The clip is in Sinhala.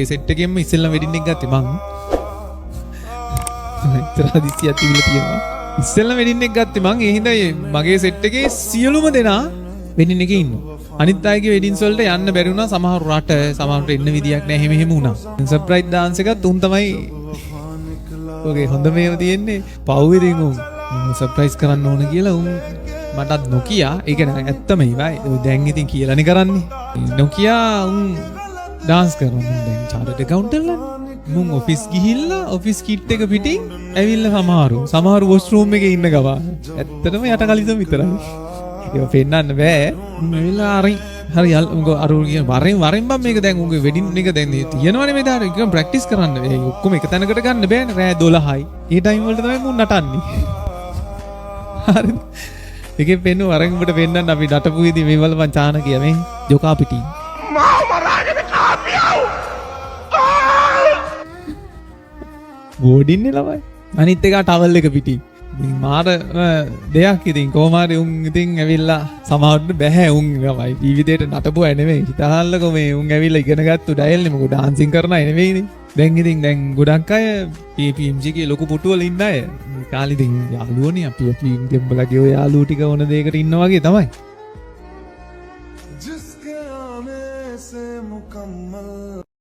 ඒ සෙට් එකෙන්ම ඉස්සෙල්ලම වෙඩින් එක ගත්තේ මං. එච්චර හදිස්සියක් තිබිලා තියෙනවා. ඉස්සෙල්ලම වෙඩින් එක ගත්තේ මං. ඒ හින්දා මගේ සෙට් එකේ සියලුම දෙනා වෙඩින් එකේ ඉන්නවා. අනිත් අයගේ වෙඩින්ස් වලට යන්න බැරි වුණා. සමහර රට සමහරට එන්න විදියක් නෑ, එහෙම එහෙම වුණා. සර්ප්‍රයිස් ඩාන්ස් එකත් උන් තමයි. ඔගේ හොඳ මේව තියෙන්නේ පව් ඉතින් උන් සර්ප්‍රයිස් කරන්න ඕන කියලා උන් මටත් නොකිය. ඒ කියන්නේ ඇත්තම ඒවයි දැන් ඉතින් කියලානේ කරන්නේ. නොකිය උන් ඩාන්ස් කරනවා. මුන් දැන් චාටර්ඩ් ඇකවුන්ටන්ට්ලානේ. මුන් ඔෆිස් ගිහිල්ලා ඔෆිස් කිට් එක පිටින් ඇවිල්ලා සමහරු සමහරු වොෂ්රූම් එකේ ඉන්න ගමන් ඇත්තටම යට කලිසම් විතරයි. ඒව පෙන්නන්න බෑ. මුන් ඇවිල්ලා හරි හරි යල් උංග අර කියන වරෙන් වරෙන් බං මේක දැන් උන්ගේ වෙඩින් එක දැන් තියෙනවනේ මේ දාන එක ප්‍රැක්ටිස් කරන්න. ඒ ඔක්කොම එක තැනකට ගන්න බෑනේ. රෑ 12යි. ඒ ටයිම් වලට තමයි මුන් නටන්නේ. හරිද? එකෙන් පෙන්නු වරෙන් උඹට පෙන්නන්න අපි නටපු විදි මේ වල මං චාන කිය මේ ජොකා පිටින්. මාව මරාගෙන කාපියව්. බෝඩින්නේ ළමයි. අනිත් එක ටවල් එක පිටින්. ඉතින් මාර දෙයක්. ඉතින් කොහොම හරි උන් ඉතින් ඇවිල්ලා සමහරවිට බැහැ උන් ළමයි ජීවිතේට නටපු අය නෙමෙයි. හිතහල්ලකෝ මේ උන් ඇවිල්ලා ඉගෙන ගත්තු ඩයල්නේ, මොකද ඩාන්සින් කරන අය නෙමෙයිනේ. දැන් ඉතින් දැන් ගොඩක් අය PPMG එකේ ලොකු පුටු වල ඉන්න අය. මේ කාලේ ඉතින් යාළුවනේ අපි අපි ඉතින් උඹලගේ ඔය යාළුවෝ ටික ඕන දෙයකට ඉන්නා වගේ තමයි.